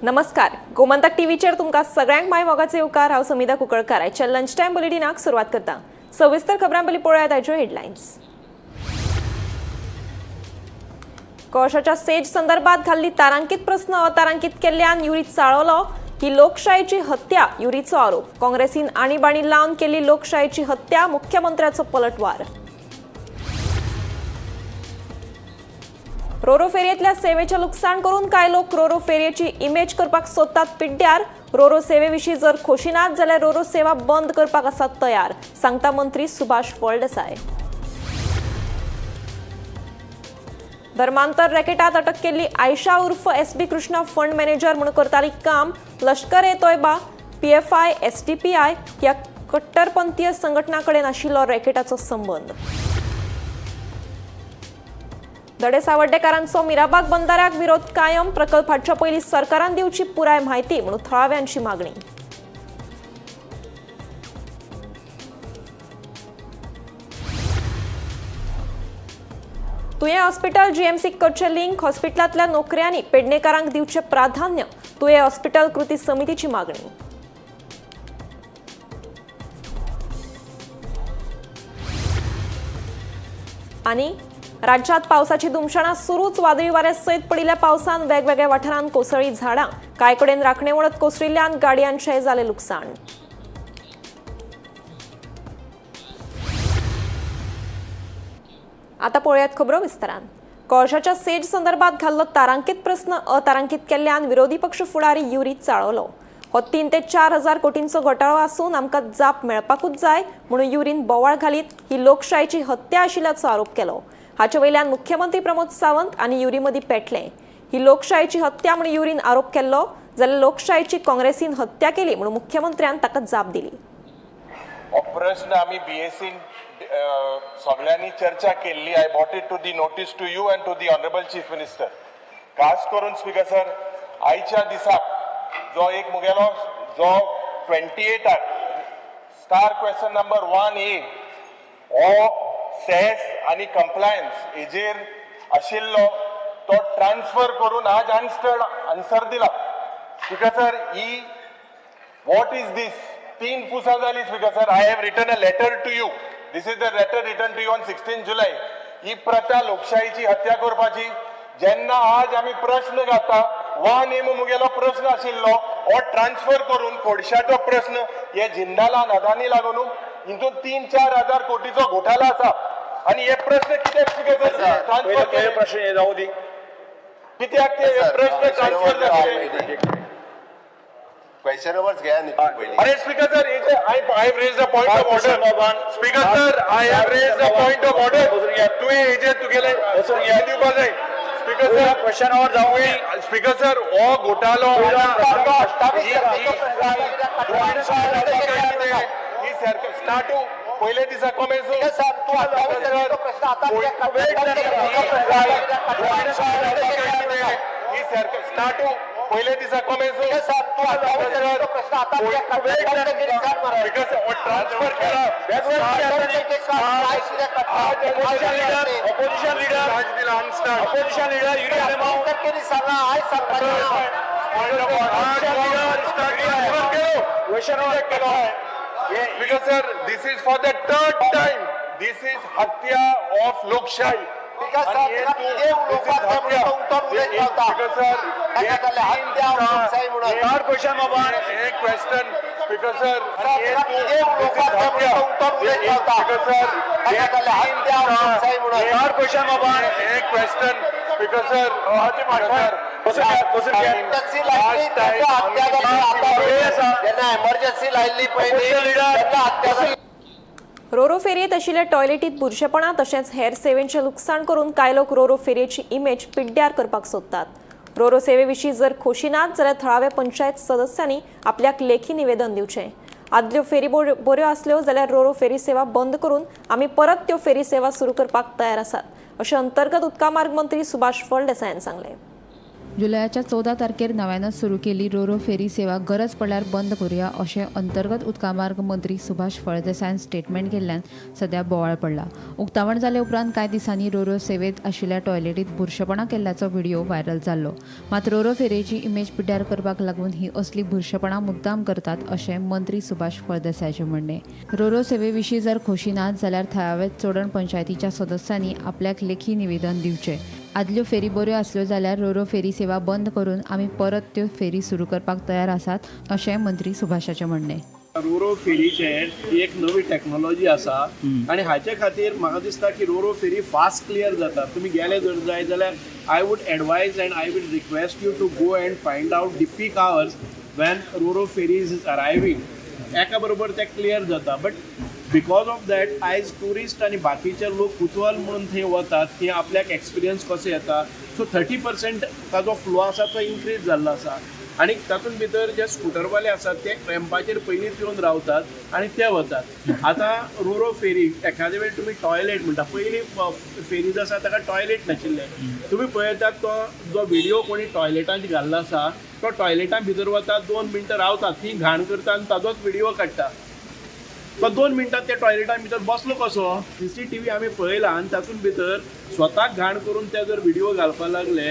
नमस्कार, गोमंतक टीव्हीचेर तुमकां सगळ्यांक माय मोगाचे येवकार. हांव समिता कुंकळकार. आयच्या लंच टायम बुलेटिनाक सुरवात करता. सविस्तर खबरां पयलीं पळोवया आयच्यो हेडलायन्स. कोळशाच्या सेज संदर्भात घाल्ली तारांकित प्रस्न अतारांकित केल्ल्यान युरी चाळवलो. ही लोकशायेची हत्या, युरीचो आरोप. काँग्रेसीन आणीबाणी लावन केल्ली लोकशायेची हत्या, मुख्यमंत्र्याचो पलटवार. रोरो फेरयेंतल्या सेवेचें लुकसाण करून कांय लोक रोरो फेरयेची इमेज करपाक सोदतात पिड्ड्यार. रोरो सेवेविशीं जर खोशी नात जाल्यार रोरो सेवा बंद करपाक आसात तयार, सांगता मंत्री सुभाष फळदेसाय. धर्मांतर रॅकेटात अटक केल्ली आयशा उर्फ एस बी कृष्णा फंड मॅनेजर म्हणून करताली काम. लश्कर ए तोयबा, पीएफआय, एसडीपीआय ह्या कट्टरपंथीय संघटना कडेन आशिल्लो रॅकेटाचो संबंद. धडे सावड्डेकारांचो मिराबाग बंदाऱ्याक विरोध कायम. प्रकल्प हाडच्या पयलीं सरकारान दिवची पुराय म्हायती म्हणून थळाव्यांची मागणी. तुयें हॉस्पिटल जीएमसीक करचें लिंक. हॉस्पिटलांतल्या नोकऱ्यांनी पेडणेकारांक दिवचें प्राधान्य, तुयें हॉस्पिटल कृती समितीची मागणी. आनी राज्यात पावसाची धुमशणां सुरूच. वादळी वाऱ्या सयत पडिल्ल्या पावसान वेगवेगळ्या वाठारांत कोसळ्ळी झाडां. कांय कडेन राखणे वणत कोसळिल्ल्यान गाडयांचें जालें लुकसाण. आता पळोवयात खबरो विस्तारान. कोळशाच्या सेज संदर्भात घाल्लो तारांकित प्रस्न अतारांकित केल्ल्यान विरोधी पक्ष फुडारी युरी चाळवलो. हो 3 ते 4 हजार कोटींचो घोटाळो आसून आमकां जाप मेळपाकूच जाय म्हणून युरीन बोवाळ घालीत ही लोकशायेची हत्या आशिल्ल्याचो आरोप केलो. हाचे वयल्यान मुख्यमंत्री प्रमोद सावंत आनी युरी मदीं पेटले. ही लोकशायेची हत्या म्हणून युरीन आरोप केल्लो, जाल्यार लोकशायेची काँग्रेसीन हत्या केली म्हणून मुख्यमंत्र्यान ताका जाप दिली. हो प्रश्न आमी बीएसीन सगळ्यांनी चर्चा केल्ली. I brought it to the notice to you and to the honourable chief minister. खास करून स्पीकर सर, आयच्या दिसाक जो एक मुगेलो जो 28आक star question number 1A हो सेस आनी कंप्लायन्स हेजेर आशिल्लो, तो ट्रान्सफर करून आज आन्सर आन्सर दिला. Speaker sir, he what is this? 3 पुसां जाली. Speaker sir, I have written a letter to you. This is the letter written to you on 16 July. ही प्रथा लोकशाहीची हत्या करपाची. जेन्ना आज आमी प्रश्न घाता, 1A मुगेलो प्रश्न आशिल्लो, हो ट्रान्सफर करून कोळशाचो प्रश्न हे जिंदाला अदानी लागून हितून 3-4 हजार कोटीचो घोटाळा आसा आनी हे प्रश्न कित्याक, स्पीकर सर, ट्रान्सफर पयलो प्रश्न हे जावं दी. कित्याक ते हे प्रश्न ट्रान्सफर जाले? क्वेश्चन अवर्स घ्या न्ही तुम्ही पयलीं. अरे speaker sir, I have raised a point of Question order. number one. Speaker sir, I have raised a point of order. बसून घ्या. तुवें हेजेर तुगेले बसून घ्या. दिवपा जाय स्पीकर सर. क्वेश्चन our जावं दी. स्पीकर सर, हो घोटालो ही सरकार स्टार्ट पयले दिसा कॉमेस. ही सरकार स्टार्ट पयले दिसा कॉमेस ट्रान्सफर केला. Opposition leader, opposition leader Yuri Alemao. Question our. Because sir, this is for the third time. This is हत्या of लोकशाही. Because sir, third question बाबा. एक question speaker sir. Third question बाबा. एक क्वेश्चन स्पीकर सर. बसून घ्या, बसून घ्या. एमर्जन्सी लायल्ली पयली तेन्ना हत्या जाली. रोरो फेरयेंत आशिल्ल्या टॉयलेटीत बुरशेपणां तशेंच हेर सेवेंचें लुकसाण करून कांय लोक रोरो फेरयेची इमेज पिड्ड्यार करपाक सोदतात. रोरो सेवेविशीं जर खोशी नात जाल्यार थळाव्या पंचायत सदस्यांनी आपल्याक लेखी निवेदन दिवचें. आदल्यो फेरी बऱ्यो आसल्यो जाल्यार रोरो फेरी सेवा बंद करून आमी परत त्यो फेरी सेवा सुरू करपाक तयार आसात, अशें अंतर्गत उदका मार्ग मंत्री सुभाष फळदेसायान सांगलें. जुलयाच्या 14 तारखेर नव्यानच सुरू केल्ली रोरो फेरी सेवा गरज पडल्यार बंद करुया अशें अंतर्गत उदकामार्ग मंत्री सुभाष फळदेसायान स्टेटमेंट केल्ल्यान सद्या बोवाळ पडला. उक्तावण जाले उपरांत कांय दिसांनी रोरो सेवेत आशिल्ल्या टॉयलेटीत बुरशेपणां केल्ल्याचो व्हिडिओ व्हायरल जाल्लो. मात रोरो फेरयेची इमेज पिड्ड्यार करपाक लागून ही असली बुरशेपणां मुद्दाम करतात अशें मंत्री सुभाष फळदेसायाचें म्हणणें. रोरो सेवे विशीं जर खोशी नात जाल्यार थळावे चोडण पंचायतीच्या सदस्यांनी आपल्याक लेखी निवेदन दिवचें. आदल्यो फेरी बऱ्यो आसल्यो जाल्यार रोरो फेरी सेवा बंद करून आमी परत त्यो फेरी सुरू करपाक तयार आसात अशें मंत्री सुभाषाचें म्हणणें. रोरो फेरीचेर ही एक नवी टॅक्नोलॉजी आसा आनी हाचे खातीर म्हाका दिसता की रोरो फेरी फास्ट क्लियर जाता. तुमी गेले जर जाय जाल्यार I would advise and I will request you to go and find out the peak hours when roro ferries is arriving. एका बरोबर ते क्लियर जाता. बट because of that आयज ट्युरिस्ट आनी बाकीचे लोक कुतूहल म्हणून थंय वतात की आपल्याक एक्सपिरियन्स कसो येता. सो 30% ताजो फ्लो आसा तो इन्क्रीज जाल्लो आसा आनी तातूंत भितर जे स्कुटरवाले आसात ते रॅम्पाचेर पयलींच येवन रावतात आनी ते वतात. आतां रोरो फेरी एखादे वेळ तुमी टॉयलेट म्हणटा, पयलीं फेरीज आसा ताका टॉयलेट नाशिल्लें. तुमी पळयतात तो जो व्हिडियो कोणी टॉयलेटांत घाल्लो आसा तो टॉयलेटां भितर वता, 2 मिनटां रावता, ती घाण करता आनी ताजोच व्हिडियो काडटा. तो 2 मिनटां त्या टॉयलेटां भितर बसलो कसो? CCTV आमी पळयला आनी तातूंत भितर स्वताक घाण करून ते जर व्हिडियो घालपाक लागले.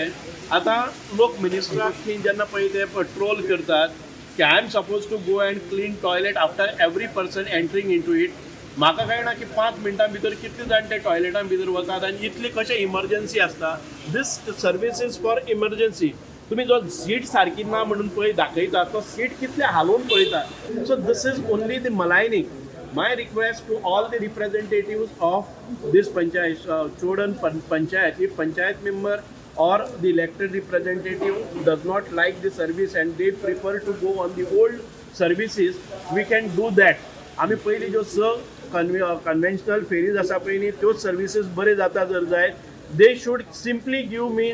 आतां लोक मिनिस्टराक थंय जेन्ना पळय ते ट्रोल करतात की I am suppose to go and clean toilet after every person entering into it. म्हाका कळना की 5 मिनटां भितर कितले जाण त्या टॉयलेटां भितर वतात आनी इतली कशें इमर्जन्सी आसता. This service is for emergency. तुमी जो सीट सारकी ना म्हणून पळय दाखयता तो सीट कितले हालोवन पळयता. So this is only the maligning. My request to all the representatives of this panchayat, Chodan panchayat, if panchayat member or the elected representative does not like the service and they prefer to go on the old services, we can do that. आमी पयलीं ज्यो 6 conventional fairies आसा पळय न्ही त्योच services बऱ्यो जाता जर जायत, they should simply give me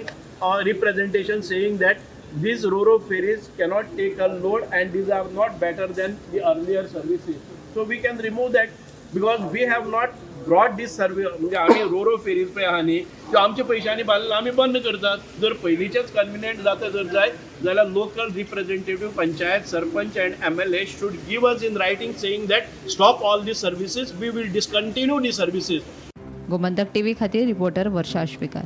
a representation saying that these roro ferries cannot take a load and these are not better than the earlier services. So we can remove that because we have not brought this service. म्हणजे आमी रोरो fairies पळय आहा न्ही त्यो आमच्या पयशांनी बांदला आमी बंद करतात. जर पयलींचेच कन्विनियंट जाता जर जायत जाल्यार local representative panchayat sarpanch and MLA should give us in writing saying that stop all the services, we will discontinue the services. Gomantak TV खातीर रिपोर्टर वर्षा आश्वेकर.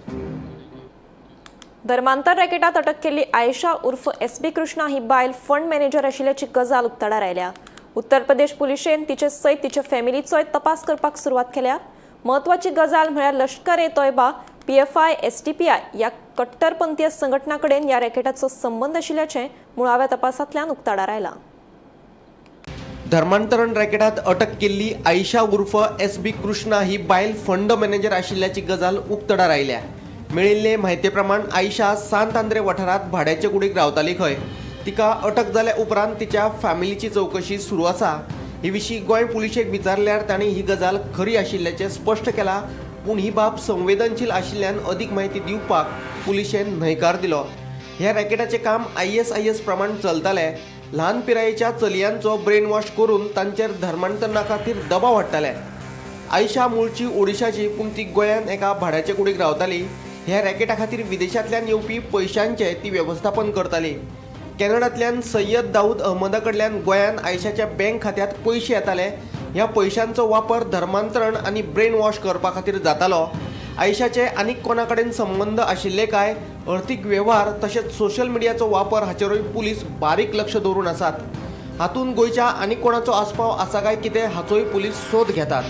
धर्मांतर रॅकेटात अटक केल्ली आयशा उर्फ SB Krishna ही बायल फंड मॅनेजर आशिल्ल्याची गजाल उक्ताडार आयल्या. उत्तर प्रदेश पुलिशेन तिचे सयत तिच्या फॅमिलीचोय तपास करपाक सुरवात केल्या. म्हत्वाची गजाल म्हळ्यार लश्कर ए तोयबा, PFI, SDPI ह्या कट्टरपंथीय संघटना कडेन ह्या रॅकेटाचो संबंद आशिल्ल्याचें मुळाव्या तपासांतल्यान उक्ताडार आयलां. धर्मांतरण रॅकेटात अटक केल्ली आयशा उर्फ SB Krishna ही बायल फंड मॅनेजर आशिल्ल्याची गजाल उक्तडार आयल्या. मेळिल्ले म्हायती प्रमाण आयशा सांत आंद्रे वाठारांत भाड्याचे कुडीक रावताली खंय. तिका अटक जाल्या उपरांत तिच्या फॅमिलीची चवकशी सुरू आसा. हे विशीं गोंय पुलिशेक विचारल्यार तांणी ही गजाल खरी आशिल्ल्याचें स्पश्ट केलां, पूण ही बाब संवेदनशील आशिल्ल्यान अदीक म्हायती दिवपाक पुलिशेन न्हयकार दिलो. ह्या रॅकेटाचें काम ISIS प्रमाण चलतालें. ल्हान पिरायेच्या चलयांचो ब्रेन वॉश करून तांचेर धर्मांतरणा खातीर दबाव हाडटाले. आयशा मूळची ओडिशाची, पूण ती गोंयांत एका भाड्याचे कुडीक रावताली. ह्या रॅकेटा खातीर विदेशांतल्यान येवपी पयशांचें ती वेवस्थापन करताली. कॅनडांतल्यान सय्यद दाऊद अहमदा कडल्यान गोंयांत आयशाच्या बँक खात्यांत पयशे येताले. ह्या पयशांचो वापर धर्मांतरण आनी ब्रेन वॉश करपा खातीर जातालो. आयशाचे आनीक कोणा कडेन संबंद आशिल्ले काय, अर्थीक वेव्हार तशेंच सोशल मिडियाचो वापर हाचेरूय पुलीस बारीक लक्ष दवरून आसात. हातूंत गोंयच्या आनीक कोणाचो आस्पाव आसा काय कितें हाचोय पुलीस सोद घेतात.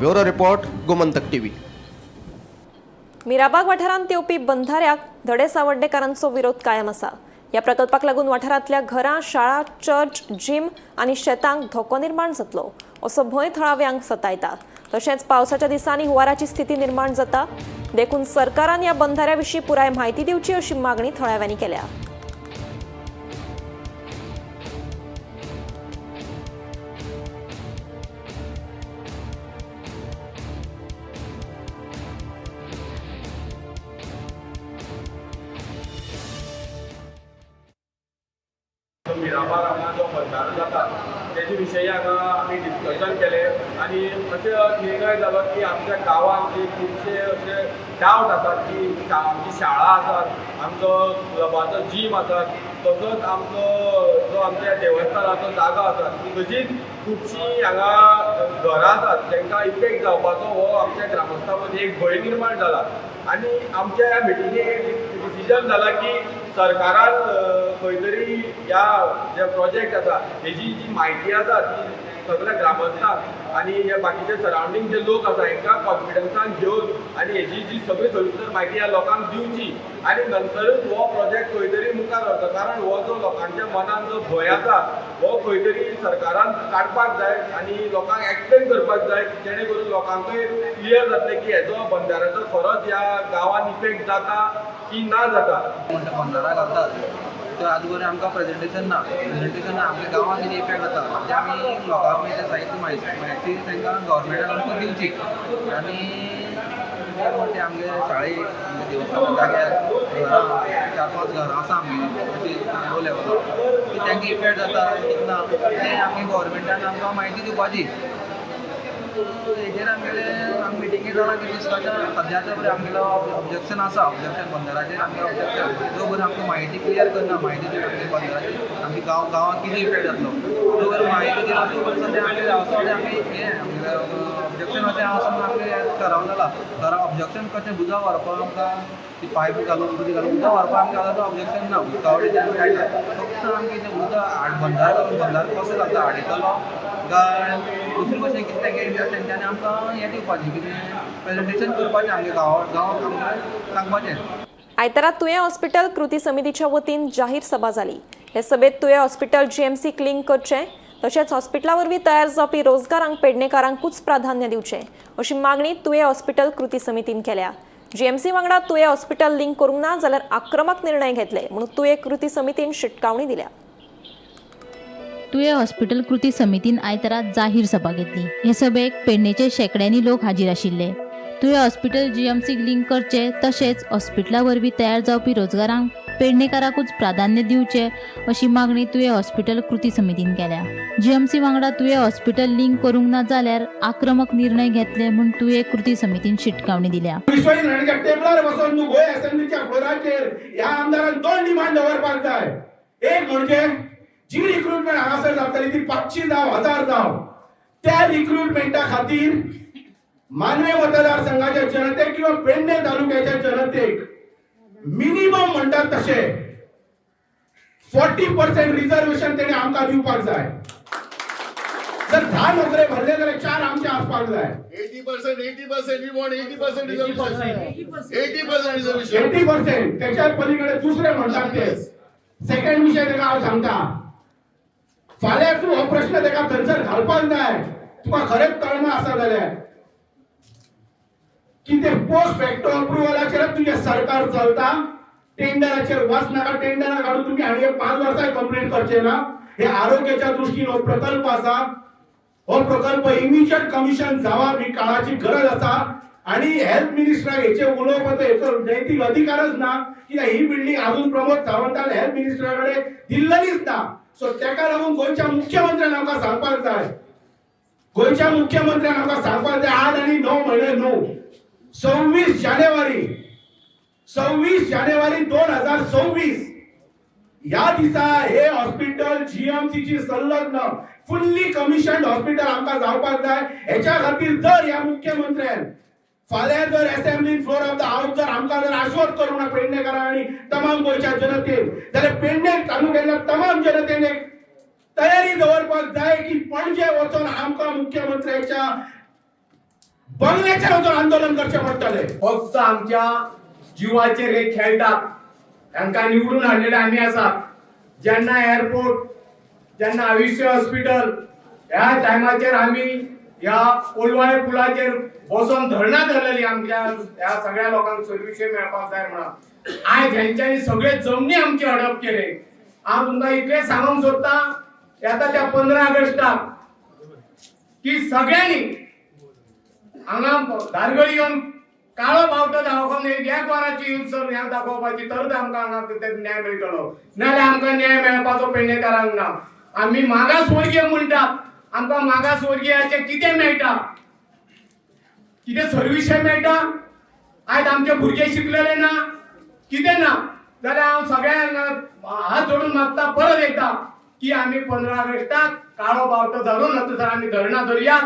Bureau report, Gomantak TV. Mirabag वाठारांत येवपी बंधाऱ्याक धडे सावड्डेकारांचो विरोध कायम आसा. ह्या प्रकल्पाक लागून वाठारांतल्या घरां, शाळा, चर्च, जिम आनी शेतांक धोको निर्माण जातलो असो भंय थळाव्यांक सतायता. तशेंच पावसाच्या दिसांनी हुंवाराची स्थिती निर्माण जाता. देखून सरकारान ह्या बंधाऱ्या विशीं पुराय म्हायती दिवची अशी मागणी थळाव्यांनी केल्या. मिरामार हांगा जो बंधारो जाता तेजे विशयी हांगा आमी डिस्कशन केलें आनी अशें निर्णय जालो की आमच्या गांवांत जे खुबशे अशे डावट आसात की आमची शाळा आसात, आमचो क्लबाचो जीम आसा, तसोच आमचो जो आमच्या देवस्थानाचो जागो आसा, तशीच खुबशीं हांगा घरां आसात तांकां इफेक्ट जावपाचो हो आमच्या ग्रामस्थां मदीं एक भंय निर्माण जाला. आनी आमच्या ह्या मिटिंगेक डिसिजन जाला की सरकारान खंय तरी ह्या जे प्रोजेक्ट आसा हेजी जी म्हायती आसा ती सगळ्या ग्रामस्थांक आनी हे बाकीचे सरावंडींग जे लोक आसा हेंकां कॉन्फिडन्सान घेवन आनी हेजी जी सगळी सविस्तर म्हायती ह्या लोकांक दिवची आनी नंतरूच हो प्रोजेक्ट खंय तरी मुखार व्हरचो. कारण हो जो लोकांच्या मनान जो भंय आसा हो खंय तरी सरकारान काडपाक जाय आनी लोकांक एक्सप्लेन करपाक जाय, जेणे करून लोकांकय क्लियर जातलें की हेजो बंधाऱ्याचो खरोच ह्या गांवान इफेक्ट जाता की ना जाता. म्हणटा बंधारा घालतात तर आज बरें आमकां प्रेजेंटेशन ना, प्रेजेंटेशन ना आमच्या गांवांत कितें इफेक्ट जाता ते आमी लोकांक मागीर ते साहित्य म्हायती तांकां गव्हर्मेंटान आमकां दिवची. आनी म्हणटा आमगे शाळेक आमगे देवस्थाना जाग्यार घरां 4-5 घरां आसा आमगे अशी लो लेवलार की तांकां इफेक्ट जाता कितें ना तें आमगे गव्हर्मेंटान आमकां म्हायती दिवपाची. हेजेर आमगेले आमी मिटिंगे जालां की डिस्कशन सद्या आतां बरें आमगेलो ऑब्जेक्शन आसा, ऑब्जेक्शन बंदराचेर आमगेलें ऑब्जेक्शन जो बरें आमकां म्हायती क्लियर करना, म्हायती दिना आमगे बंदराचेर आमगे गांवांत कितें इफेक्ट जातलो जो बरें म्हायती दिना त्यो बरें सद्या आमगे आसा तें आमी हें आमगेलें ऑब्जेक्शन अशें आसा म्हणून आमगेलें ठराव जाला. कारण ऑब्जेक्शन कशें उदक व्हरपाक आमकां ती पायप घालून कितें घालून उदक व्हरपाक आमकां आतां ऑब्जेक्शन ना, उदका वटेच्यान कांय ना, फक्त आमकां तें उदक बंदार घालून बंदार कसो घालता हाडयतलो काय दुसरे भशेन कितें तेंगे तेंच्यांनी आमकां हें दिवपाचें कितें प्रेजेंटेशन करपाचें आमगे गांवाक आमकां सांगपाचें. आयतारा तुयें हॉस्पिटल कृती समितीच्या वतीन जाहीर सभा जाली. हे सभेत तुयें हॉस्पिटल जीएमसीक लिंक करचें तशेंच हॉस्पिटला वरवीं तयार जावपी रोजगारांक पेडणेकारांकूच प्राधान्य दिवचें अशी मागणी तुयें हॉस्पिटल कृती समितीन केल्या. जीएमसी वांगडा तुयें हॉस्पिटल लिंक करूंक ना जाल्यार आक्रमक निर्णय घेतले म्हणून तुयें कृती समितीन शिटकावणी दिल्या. तुयें हॉस्पिटल कृती समितीन आयतारा जाहीर सभा घेतली. हे सभेक पेडणेचे शेंकड्यांनी लोक हाजीर आशिल्ले. तुयें हॉस्पिटल जीएमसीक लिंक करचे तशेंच हॉस्पिटला वरवीं तयार जावपी रोजगारांक पेडणेकाराकूच प्राधान्य दिवचे अशी मागणी तुयें हॉस्पिटल कृती समितीन केल्या. जीएमसी वांगडा तुयें हॉस्पिटल लिंक करूंक ना जाल्यार आक्रमक निर्णय घेतले म्हूण तुयें कृती समितीन शिटकावणी दिल्या. विश्वजीत राणेच्या टेबलार बसून तूं गोंय असेंब्लीच्या फ्लोराचेर ह्या आमदारान 2 डिमांड दवरपाक जाय. एक म्हणजे जी रिक्रुटमेंट हांगासर जातली ती 500 जावं 1000 जावं, त्या रिक्रुटमेंटा खातीर मानवे मतदारसंघाच्या जनतेक किंवा पेडणे तालुक्याच्या जनतेक मिनिमम म्हणटात तशें 40% रिझर्वेशन तेणे आमकां दिवपाक जाय. जर 10 नोकरे भरले जाल्यार 4 आमचे आसपाक जाय. 80%, 80%, we want 80% reservation. 80% reservation. 80% त्याच्या पलीकडे दुसरे म्हणटात ते सेकंड विशय ताका हांव सांगता. फाल्यां तूं हो प्रश्न ताका थंयसर घालपाक जाय. तुका खरेंच कळना आसा जाल्यार की ते पोस्ट फॅक्टो अप्रुव्हलाचेरच तुजें सरकार चलता. टेंडराचेर वच नाका, टेंडरा काडून तुमी आनी 5 वर्सां कंप्लीट करचे ना. हे आरोग्याच्या दृश्टीन हो प्रकल्प आसा. हो प्रकल्प इमिजिएट कमिशन जावप ही काळाची गरज आसा. आणि हेल्थ मिनिस्टराक हेचे उलोवपाचो हेचो नैतीक अधिकारच ना, कित्याक ही बिल्डींग अजून प्रमोद सावंतान हेल्थ मिनिस्टरा कडेन दिल्लेलीच ना. सो तेका लागून गोंयच्या मुख्यमंत्र्यान आमकां सांगपाक जाय, गोंयच्या मुख्यमंत्र्यान आमकां सांगपाक जाय 8 आनी 9 म्हयने न्हू, 26 जानेवारी 26 जानेवारी 2026 ह्या दिसा हे हॉस्पिटल जीएमसीची संलग्न फुल्ली कमिशन हॉस्पिटल आमकां जावपाक जाय. हेच्या खातीर जर ह्या मुख्यमंत्र्यान फाल्यां जर असेंब्लीन फ्लोर ऑफ the house जर आमकां जर आश्वस्त करूंक ना पेडणेकारां आनी तमाम गोंयच्या जनतेन, जाल्यार पेडणे तालुक्यांतल्या तमाम जनतेन एक तयारी दवरपाक जाय की पणजे वचून आमकां मुख्यमंत्र्याच्या बंगल्याचेर वचून आंदोलन करचें पडटलें. फक्त आमच्या जिवाचेर हे खेळटात. तांकां निवडून हाडलेले आमी आसात. जेन्ना एअरपोर्ट, जेन्ना आयुष्य हॉस्पिटल ह्या टायमाचेर आमी ह्या कोलवाळे पुलाचेर बसोन धरणां धरलेली आमच्या ह्या सगळ्या लोकांक सर्विसी मेळपाक जाय म्हणून. आयज हेंच्यांनी सगळे जमनी आमची हडप केले. हांव तुमकां इतलें सांगूंक सोदतां, येता त्या 15 ऑगस्टाक की सगळ्यांनी हांगा धारगळी येवन काळो बावटो दाखोवन एक वराची सर ह्या दाखोवपाची तरच आमकां हांगा न्याय मेळटलो, नाजाल्यार आमकां न्याय मेळपाचो पेडणेकारांक ना. आमी मागासवर्गीय म्हणटात, आमकां मागासवर्गीयाचें कितें मेळटा, कितें सर्विशे मेळटा? आयज आमचे भुरगे शिकलेले ना, कितें ना. जाल्यार हांव सगळ्यांक हात जोडून मागता परत एकदां की आमी 15 ऑगस्टाक काळो बावटो धरून थंयसर आमी धरणां धरुया.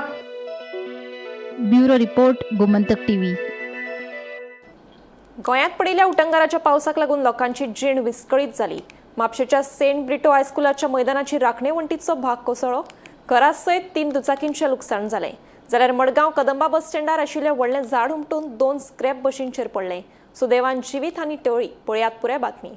Bureau report, Gomantak TV. गोंयांत पडिल्ल्या उटंगाराच्या पावसाक लागून लोकांची जीण विस्कळीत जाली. म्हापशेच्या सेंट ब्रिटो हायस्कुलाच्या मैदानाची राखणे वण्टीचो भाग कोसळ्ळो. घरा सयत 3 दुचाकींचें लुकसाण जालें. जाल्यार मडगांव कदंबा बस स्टँडार आशिल्लें व्हडलें झाड हुमटून 2 स्क्रॅप बशींचेर पडलें. सुदैवान जिवीत आनी टळ्ळी. पळयात पुराय बातमी.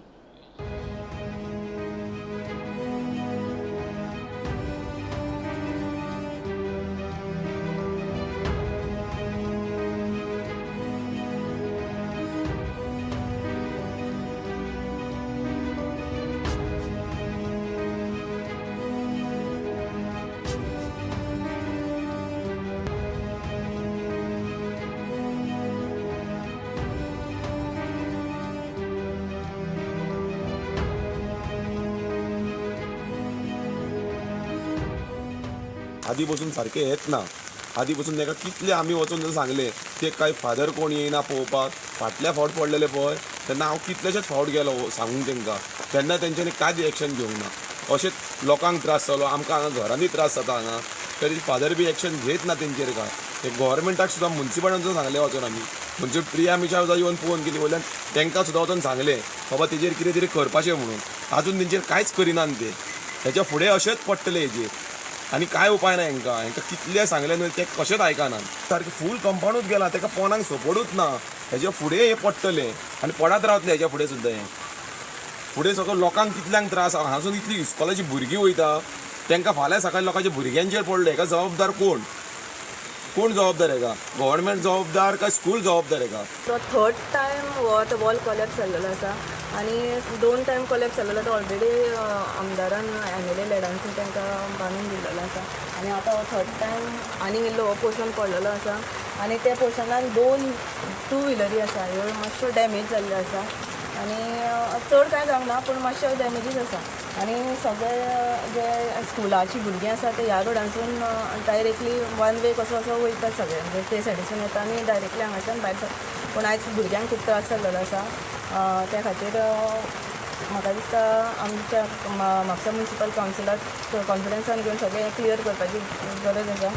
आदी पसून सारकें येत ना, आदी पसून ताका कितले आमी वचून सांगले ते काय फादर कोण येयना पळोवपाक. फाटल्या फावट पडलेले पळय तेन्ना हांव कितलेशेच फावट गेलो सांगूंक तांकां, तेन्ना तेंच्यांनी कांयच एक्शन घेवंक ना. अशेंच लोकांक त्रास जालो, आमकां हांगा घरांनी त्रास जाता हांगा, तरी फादर बी एक्शन घेत ना तेंचेर काय. ते गोवोरमेंटाक सुद्दां मुन्सिपाल्टीन सुद्दां सांगलें वचून आमी, म्हणजे प्रिया मिशा सुद्दां येवन पळोवन गेली, वयल्यान तांकां सुद्दां वचून सांगलें बाबा तेजेर कितें तरी करपाचें म्हणून. आजून तेंचेर कांयच करिनात ते, हेच्या फुडें अशेंच पडटलें हेजेर आनी कांय उपाय ना. हेंकां हेंकां कितलें सांगलें न्हय ते कशेंच आयकनात. सारकें फूल कंपाउंडूच गेला, तेका पोनाक सपोर्टूच ना. हेच्या फुडें हें पडटलें आनी पडत रावतलें हेच्या फुडें सुद्दां. हें फुडें सगळो लोकांक कितल्यांक त्रास. हांगासून इतली इस्कॉलाची भुरगीं वयता, तांकां फाल्यां सकाळी लोकांच्या भुरग्यांचेर पडलें. हेका जबाबदार कोण? कोण जबाबदार हेका? गव्हर्मेंट जबाबदार काय स्कूल जबाबदार हेका? तो थर्ड टायम हो आतां वॉल कोलॅप्स जाल्लेलो आसा आनी 2 टायम कोलॅप्स जाल्लेलो तो ऑलरेडी आमदारान एम एल ए लेडांसून तांकां बांदून दिल्लेलो आसा आनी आतां हो थर्ड टायम आनी इल्लो हो पोर्शन पडलेलो आसा आनी त्या पोर्शनान 2 टू व्हिलरी आसा, ह्यो मातश्यो डॅमेज जाल्ल्यो आसा आनी चड कांय जावंक ना पूण मातश्यो डॅमेजीस आसा आनी सगळे जे स्कुलाची भुरगीं आसा ते ह्या रोडांसून डायरेक्टली वन वे कसो असो वयतात सगळे, म्हणजे ते सायडीसून येता आनी डायरेक्टली हांगाच्यान भायर सरता. पूण आयज भुरग्यांक खूब त्रास जाल्लेलो आसा, त्या खातीर म्हाका दिसता आमच्या म्हापसा म्युनिसिपल कावन्सिलाक कॉन्फिडन्सान घेवन सगळें क्लियर करपाची गरज आसा.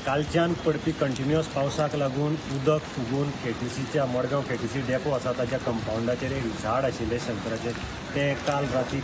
कालच्यान पडपी कंटिन्युअस पावसाक लागून उदक फुगून केटीसीच्या मडगांव केटीसी डेपो आसा ताच्या कंपावंडाचेर एक झाड आशिल्लें शंकराचें, तें काल रातीक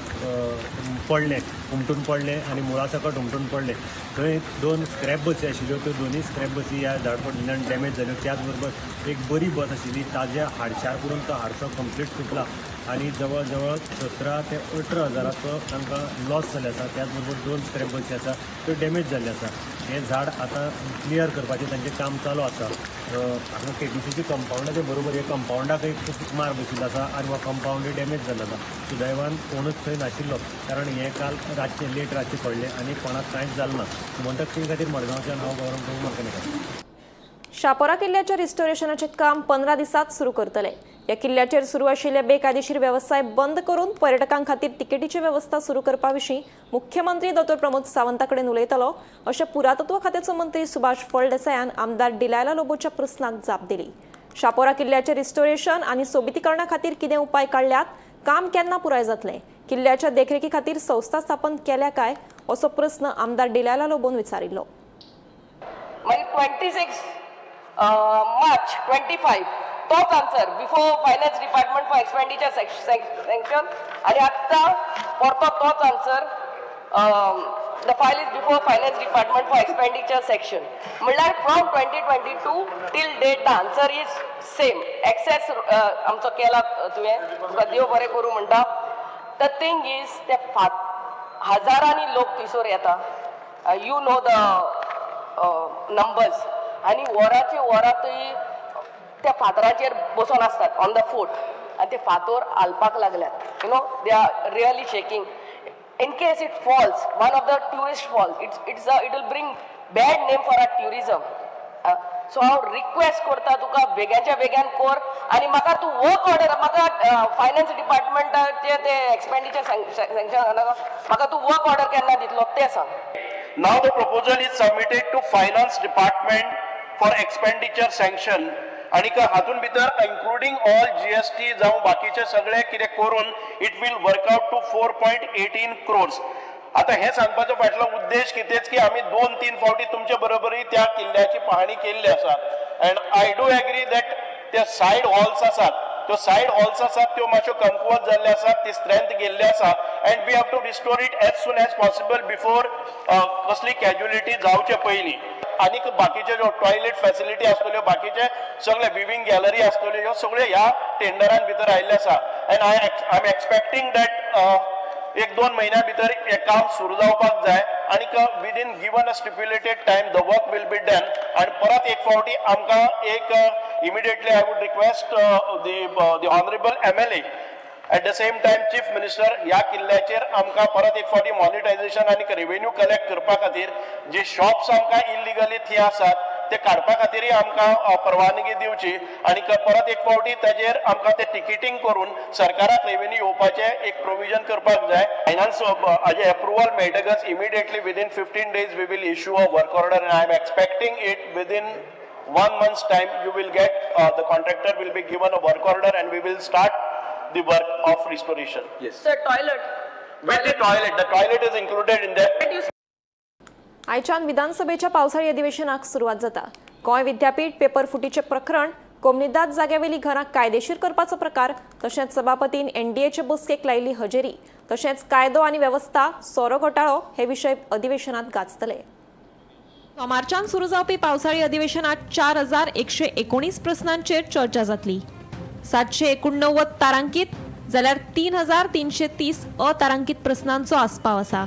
पडलें, हुमटून पडलें आनी मुळा सकट हुमटून पडलें. थंय 2 स्क्रॅप बसी आशिल्ल्यो, त्यो दोनूय स्क्रॅप बसी ह्या झाड पडिल्ल्यान डॅमेज जाल्यो. त्याच बरोबर एक बरी बस आशिल्ली ताज्या हाडशार करून तो हाडसो कंप्लीट तुटला आनी जवळ जवळ 17 ते 18 हजाराचो तांकां लॉस जाल्लो आसा. त्याच बरोबर 2 स्क्रॅप बसी आसा त्यो डॅमेज जाल्ल्यो आसा. हें झाड आतां क्लियर करपाचें तांचें काम चालू आसा. हांगा केटीसीच्या कंपावंडाच्या बरोबर हे कंपावंडाक एक खूब मार बशिल्लो आसा आनी हो कंपावंडूय डॅमेज जाल्लो आसा. सुदैवान कोणूच थंय नाशिल्लो, कारण हें काल रातचें लेट रातचें पडलें आनी कोणाक कांयच जालें ना. म्हणटकच ते खातीर मडगांवच्यान हांव गौरव प्रभू मडकणेकर. शापोरा किल्ल्याच्या रिस्टोरेशनाचें काम 15 दिसांत सुरू करतले. ह्या किल्ल्याचेर सुरू आशिल्ले बेकायदेशीर वेवसाय बंद करून पर्यटकां खातीर तिकेटीची वेवस्था सुरू करपा विशीं मुख्यमंत्री दोतोर प्रमोद सावंता कडेन उलयतलो अशें पुरातत्व खात्याचो मंत्री सुभाष फळदेसायान आमदार डिलायला लोबोच्या प्रस्नाक जाप दिली. शापोरा किल्ल्याचें रिस्टोरेशन आनी सोबितीकरणा खातीर कितें उपाय काडल्यात, काम केन्ना पुराय जातलें, किल्ल्याच्या देखरेखी खातीर संस्था स्थापन केल्या काय असो प्रस्न आमदार डिलायला लोबोन विचारिल्लो. मागीर 26 मार्च 25 तोच answer before finance department for expenditure sanction आनी आत्तां परतो तोच answer The file is before finance department for expenditure sanction. म्हणल्यार from 2022 till date the answer is same. Access आमचो केला तुवें, तुका देव बरें करूं म्हणटा. The thing is ते हजारांनी लोक थंयसर येता, you know the numbers, आनी वराचे वरां थंय त्या फातराचेर बसून आसतात ऑन the fort, आनी ते फातोर हालपाक लागल्यात. They are really shaking. In case it falls, one of the tourist falls, it will bring bad name for our tourism. So हांव रिक्वेस्ट करता तुका, बेग्याच्या बेग्यान कर आनी म्हाका तूं वर्क ऑर्डर, म्हाका फायनान्स डिपार्टमेंटाचे ते एक्सपेंडिचर सँक्शन नाका, म्हाका तूं वर्क ऑर्डर केन्ना दितलो तें सांग. Now the proposal is submitted to finance department for expenditure sanction. आनीक हातून भितर इन्क्लुडींग ऑल जीएसटी जावं बाकीचे सगळे कितें करून it will work out to 4.18 crores. आतां हें सांगपाचो फाटलो उद्देश कितेंच की आमी 2-3 फावटी तुमचे बरोबरय त्या किल्ल्याची पाहणी केल्ली आसा, and I do agree that ते सायड हॉल्स आसात, त्यो सायड हॉल्स आसात त्यो मातश्यो कमकुवत जाल्ल्यो आसात, ती स्ट्रेंथ गेल्ली आसा, and we have to restore it as soon as possible before कसली कॅज्युलिटी जावचे पयलीं. आनीक बाकीचे ज्यो टॉयलेट फॅसिलिटी आसतल्यो, बाकीचे सगळे विविंग गॅलरी आसतल्यो, ह्यो सगळ्यो ह्या टेंडरान भितर आयिल्ले आसा. And I am expecting that 1-2 म्हयन्या भितर हें काम सुरू जावपाक जाय आनीक within given a stipulated time the work will be done. आनी परत एक फावटी आमकां एक immediately I would request the honourable MLA at the same time chief minister, ह्या किल्ल्याचेर आमकां परत एक फावटी मॉनिटायझेशन आनी रेवेन्यू कलेक्ट करपा खातीर जे शॉप्स आमकां इलिगली थंय आसात ते काडपा खातीरय आमकां परवानगी दिवची आनी परत एक फावटी ताजेर आमकां ते टिकेटींग करून सरकाराक रेवेन्यू येवपाचें एक प्रोविजन करपाक जाय. फायनान्स हाजें एप्रुवल मेळटकच immediately within 15 days we will issue a work order, and I am expecting it within 1 month's time. You will get the contractor will be given a work order and we will start the work of restoration. Yes. Sir, toilet. With the toilet, the toilet is included in that. आयच्यान विधानसभेच्या पावसाळी अधिवेशनाक सुरवात जाता. गोंय विद्यापीठ paper फुटीचे प्रकरण, कोमनिदाद जाग्यावेली घरां कायदेशीर करपाचो प्रकार, तशेंच सभापतीन एनडीएचे बसकेक लायिल्ली हजेरी, तशेंच कायदो आनी वेवस्था, सोरो घोटाळो हे विशय अधिवेशनात गाजतले. सोमारच्यान सुरू जावपी पावसाळी अधिवेशनात 4119 प्रस्नांचेर चर्चा जातली. 789 तारांकीत जाल्यार 3330 अतारांकीत प्रस्नांचो आस्पाव आसा.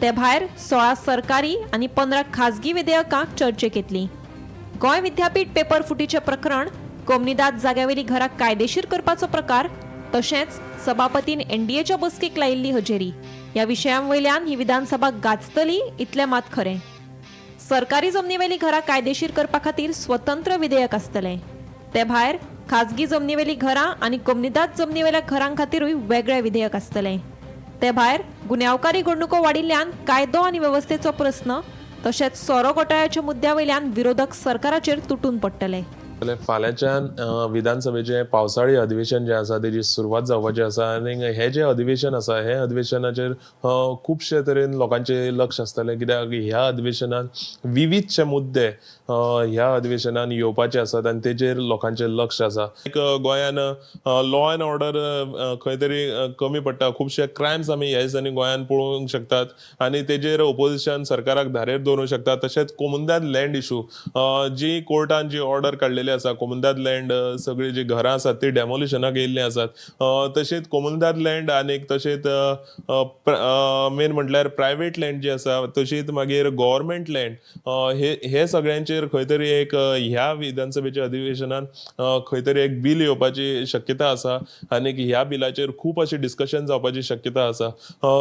ते भायर 16 सरकारी आनी 15 खाजगी विधेयकां चर्चेक येतली. गोंय विद्यापीठ पेपर फुटीचें प्रकरण, कोमनिदाद जाग्यावेली घरां कायदेशीर करपाचो प्रकार, तशेंच सभापतीन एनडीएच्या बसकेक लायिल्ली हजेरी ह्या विशयांवयल्यान ही विधानसभा गाजतली इतलें मात खरें. सरकारी जमनीवेली घरां कायदेशीर करपा खातीर स्वतंत्र विधेयक आसतलें. ते भायर खाजगी जमनीवेली घरां आनी कोमनिदाद जमनीवेल्या घरां खातीरूय वेगळें विधेयक आसतलें. ते भायर गुन्यांवकारी घडणुको वाडिल्ल्यान कायदो आनी वेवस्थेचो प्रस्न, तशेंच सोरो घोटाळ्याच्या मुद्द्या वयल्यान विरोधक सरकाराचेर तुटून पडटले. फाल्यांच्यान विधानसभेचें पावसाळी अधिवेशन जें आसा तेजी सुरवात जावपाची आसा आनी हें जें अधिवेशन आसा हे अधिवेशनाचेर खुबशे तरेन लोकांचें लक्ष आसतलें, कित्याक ह्या अधिवेशनान विविधशे मुद्दे ह्या अधिवेशनान येवपाचे आसात आनी तेजेर लोकांचें लक्ष आसा. एक गोंयान लॉ एंड ऑर्डर खंय तरी कमी पडटा, खुबशे क्रायम्स आमी ह्या दिसांनी गोंयान पळोवंक शकतात आनी तेजेर ओपोजिशन सरकाराक धारेर दवरूंक शकता. तशेंच कोमुंदाद लँड इशू, जी कोर्टान जी ऑर्डर काडलेली आसा, कोमुंदाद लँड सगळीं जी घरां आसात ती डेमोलिशनाक येयल्लीं आसात. तशेंच कोमुंदाद लँड आनीक तशेंच मेन म्हटल्यार प्रायवेट लँड जी आसा, तशीच मागीर गव्हर्मेंट लँड, हे सगळ्यांचेर खंय तरी एक ह्या विधानसभेच्या अधिवेशनान खंय तरी एक बील येवपाची शक्यता आसा आनीक ह्या बिलाचेर खूब अशें डिस्कशन जावपाची शक्यता आसा.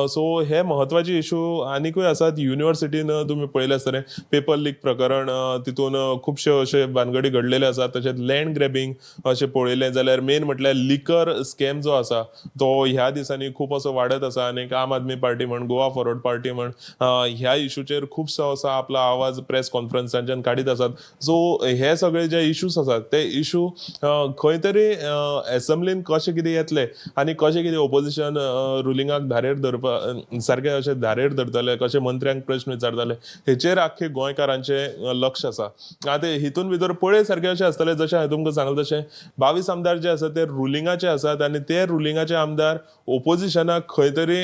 सो हे म्हत्वाचे इशू आनिकूय आसात. युनिवर्सिटीन तुमी पळयलें आसतलें पेपर लीक प्रकरण, तितून खुबशे अशे भानगडी घडलेले आसात. तशेंच लँड ग्रॅबिंग अशें पळयलें जाल्यार मेन म्हटल्यार लिकर स्कॅम जो आसा तो ह्या दिसांनी खूब असो वाडत आसा आनी आम आदमी पार्टी म्हण, गोवा फॉरवर्ड पार्टी म्हण ह्या इशूचेर खुबसो असो आपलो आवाज प्रेस कॉन्फरन्सांच्यान काडीत आसात. सो हे सगळे जे इशूज आसात ते इशू खंय तरी एसेंब्लीन कशें कितें येतले आनी कशें कितें ओपोजिशन रुलिंगाक धारेर धरपा सारकें अशें धारेर धरतले, कशें मंत्र्यांक प्रश्न विचारतले हेचेर आख्खे गोंयकारांचें लक्ष आसा. आतां हितून भितर पळय सारकें अशें कशें आसतलें, जशें हांवें तुमकां सांगलें तशें 22 आमदार जे आसात ते रुलिंगाचे आसात आनी ते रुलिंगाचे आमदार ओपोजिशनाक खंय तरी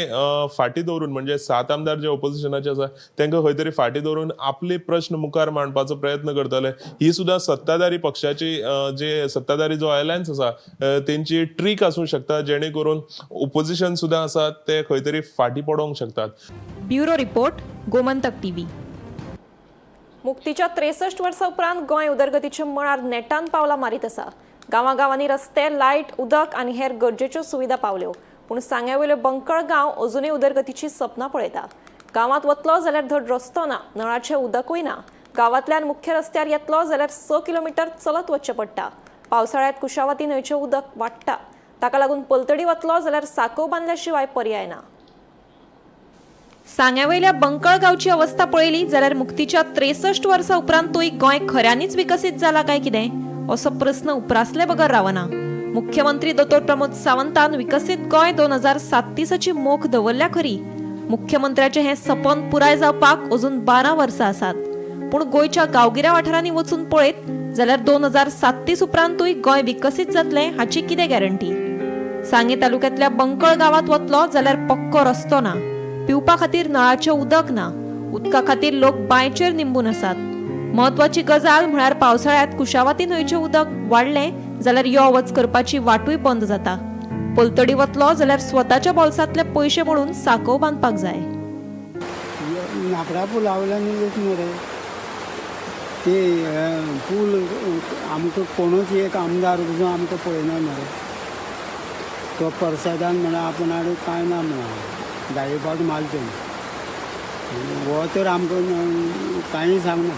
फाटीं दवरून, म्हणजे 7 आमदार जे ओपोजिशनाचे आसा तांकां खंय तरी फाटीं दवरून आपले प्रश्न मुखार मांडपाचो प्रयत्न करतले. ही सुद्दां सत्ताधारी पक्षाची जे सत्ताधारी जो अलायन्स आसा तेंची ट्रीक आसूं शकता, जेणे करून ओपोजिशन सुद्दां आसा ते खंय तरी फाटीं पडोंक शकतात. Bureau report, Gomantak TV. मुक्तीच्या 63 वर्सां उपरांत गोंय उदरगतीच्या मळार नेटान पावलां मारीत आसा. गांवागांवांनी रस्ते, लायट, उदक आनी हेर गरजेच्यो सुविधा पावल्यो, पूण सांग्यावयलो बंकळ गांव अजुनूय उदरगतीची सपनां पळयता. गांवांत वतलो जाल्यार धड रस्तो ना, नळाचें उदकूय ना. गांवांतल्यान मुख्य रस्त्यार येतलो जाल्यार 6 किलोमिटर चलत वचचें पडटा. पावसाळ्यांत कुशावती न्हंयचें उदक वाडटा, ताका लागून पलतडी वतलो जाल्यार साकोव बांदल्या शिवाय पर्याय ना. सांग्यावयल्या बंकळ गांवची अवस्था पळयली जाल्यार मुक्तीच्या 63 वर्सां उपरांतूय गोंय खऱ्यांनीच विकसीत जाला काय कितें असो प्रस्न उप्रासले बगर रावना. मुख्यमंत्री दोतोर प्रमोद सावंतान विकसीत गोंय 2037 मोख दवरल्या खरी, मुख्यमंत्र्याचें हें सपन पुराय जावपाक अजून 12 वर्सां आसात. पूण गोंयच्या गांवगिऱ्या वाठारांनी वचून पळयत जाल्यार 2037 उपरांतूय गोंय विकसीत जातलें हाची कितें गॅरंटी? सांगें तालुक्यांतल्या बंकळ गांवांत वतलो जाल्यार पक्को रस्तो ना, पिवपा खातीर नळाचें उदक ना, उदका खातीर लोक बांयचेर निंबून आसात. म्हत्वाची गजाल म्हळ्यार पावसाळ्यांत कुशावती न्हंयचें उदक वाडलें जाल्यार यो वच करपाची वाटूय बंद जाता. पलतडी वतलो जाल्यार स्वताच्या बोल्सांतले पयशे म्हणून साकोव बांदपाक जाय. नापडा पुला वयल्यान एक मरे ते पूल आमकां कोणूच एक आमदार पसून आमकां पळयना मरे. तो परसादान म्हणा आपूण आनी कांय ना म्हणा धाये फावट मारचे हो तर आमकां कांय सांगना.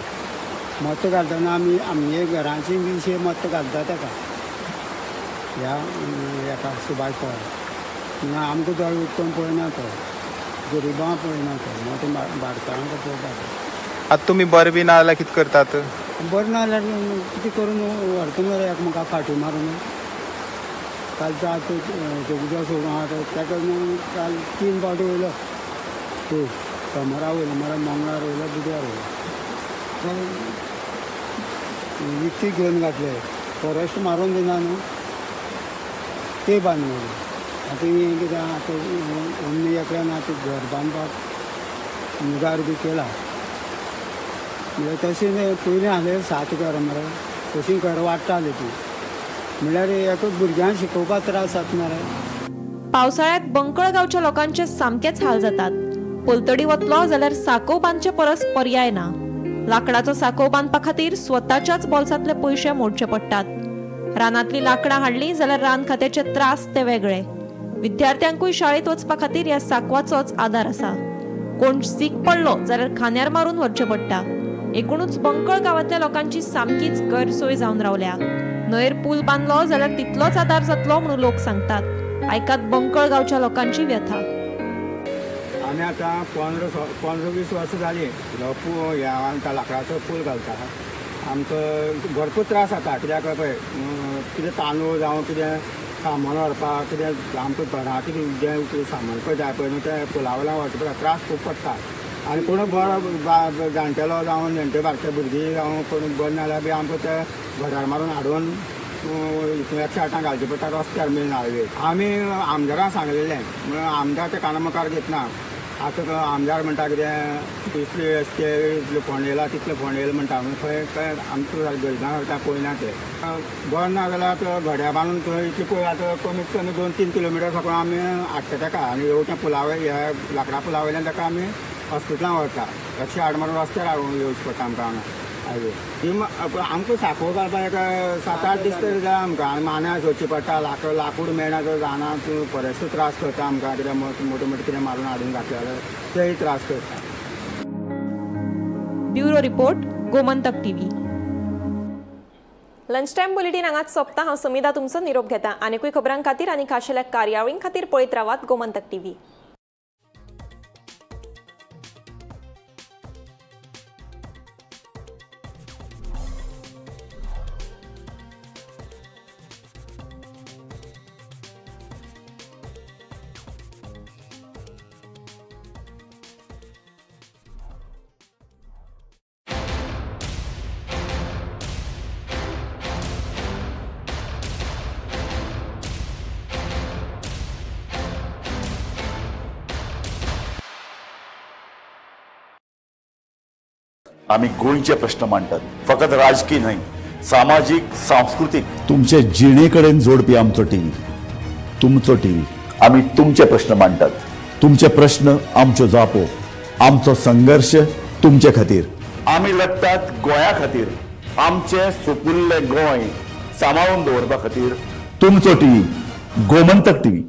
मत घालतना आमी आमगे घराची विशय मत घालता ताका ह्या हेका सुभाष पवार. आमकां दोळे उक्तून पळयना तो, गरिबांक पळयना तो, मोठे भारतांक पळोवपाक. आतां तुमी बरें बी ना जाल्यार कितें करतात? बरें ना जाल्यार कितें करून व्हरता मरे एकमेका फाटी मारून. कालचो आतां उदक सोडून आहा ताका काल 3 फावटी वयलो, पळय सोमारा वयलो मरे, मंगळार वयलो, बुधवार वयलो. विकती घेवन घातले, फॉरेस्ट मारून दिना न्हू ते बांदून. आतां हें कितें आतां ओमनी एकल्यान आतां घर बांदपाक मुगार बी केला म्हणल्यार तशें पयलीं आसलें 7 घरां मरे, तशीं घरां वाडटालीं ती, म्हणल्यार एका भुरग्यांक शिकोवपाक त्रास जाता मरे. पावसाळ्यांत बंकळ गांवच्या लोकांचे सामकेच हाल जातात. पलतडी वतलो जाल्यार साकोव बांदचे परस पर्याय ना. लाकडाचो साकोव बांदपा खातीर स्वताच्याच बोल्सांतले पयशे मोडचे पडटात. रानांतलीं लाकडां हाडलीं जाल्यार रान खात्याचे त्रास ते वेगळे. विद्यार्थ्यांकूय शाळेंत वचपा खातीर ह्या साकवाचोच आदार आसा. कोण सीक पडलो जाल्यार खांद्यार मारून व्हरचें पडटा. एकूणच बंकळ गांवांतल्या लोकांची सामकीच गैरसोय जावन रावल्या. न्हंयेर पूल बांदलो जाल्यार तितलोच आदार जातलो म्हणून लोक सांगतात. आयकात बंकळ गांवच्या लोकांची व्यथा. आमी आतां 15-20 वर्सां जालीं ह्या आमकां लाकडाचो पूल घालता. आमकां भरपूर त्रास जाता, कित्याक पळय कितें तांदूळ जावं कितें सामान व्हरपाक, कितें आमकां घरा कितें जें कितें सामान पळय जाय पळय न्हू तें पुला वयल्यान व्हरचें पडटा, त्रास खूब पडटा. आनी कोण बरो जाणटेलो जावं नेणटे बारके भुरगीं जावं कोण बरें ना जाल्यार बी आमकां ते घरार मारून हाडून 108 घालचें पडटा रस्त्यार मेन हायवे. आमी आमदारांक सांगलेलें म्हणून आमदार ते काना मुखार घेतना. आतां आमदार म्हणटा कितें इतले रस्ते इतले फोंड येयला तितले फोंड येयला म्हणटा, खंय खंय आमकां गरिबां सारकें पळयना ते. बरें ना जाल्यार घड्या बांदून थंय इतले पळय आतां कमीत कमी 2-3 किलोमिटर साकून आमी हाडटा ताका आनी येवच्या पुला वयल्या ह्या लाकडां पुला वयल्यान ताका आमी हॉस्पिटलान व्हरता. 108 मारून रस्त्यार हाडून येवचें पडटा आमकां हांगा हायवे. आमकां साकोव घालपाक एक 7-8 दीस तरी जाय आमकां. आनी मान्या सोदची पडटा, लाकूड मेळना तर रानांत फॉरेस्टूय त्रास करता आमकां, कित्याक मोटे मोटे कितें मारून हाडून घातले जाल्यार तेय त्रास करता. Bureau report, Gomantak TV. Lunch time bulletin हांगाच सोंपता. हांव समिधा तुमचो निरोप घेता. आनीकूय खबरां खातीर आनी खाशेल्या कार्यावळीं खातीर पळयत रावात गोमंतक टीव्ही. आमी गोंयचे प्रश्न मांडटात, फकत राजकीय न्हय, सामाजीक, सांस्कृतीक, तुमचे जिणे कडेन जोडपी आमचो टीव्ही, तुमचो टीव्ही. आमी तुमचे प्रश्न मांडटात, तुमचे प्रश्न आमच्यो जापो, आमचो संघर्श तुमचे खातीर. आमी लढटात गोंया खातीर, आमचें सुपुल्लें गोंय सांबाळून दवरपा खातीर. तुमचो टीव्ही, गोमंतक टीव्ही.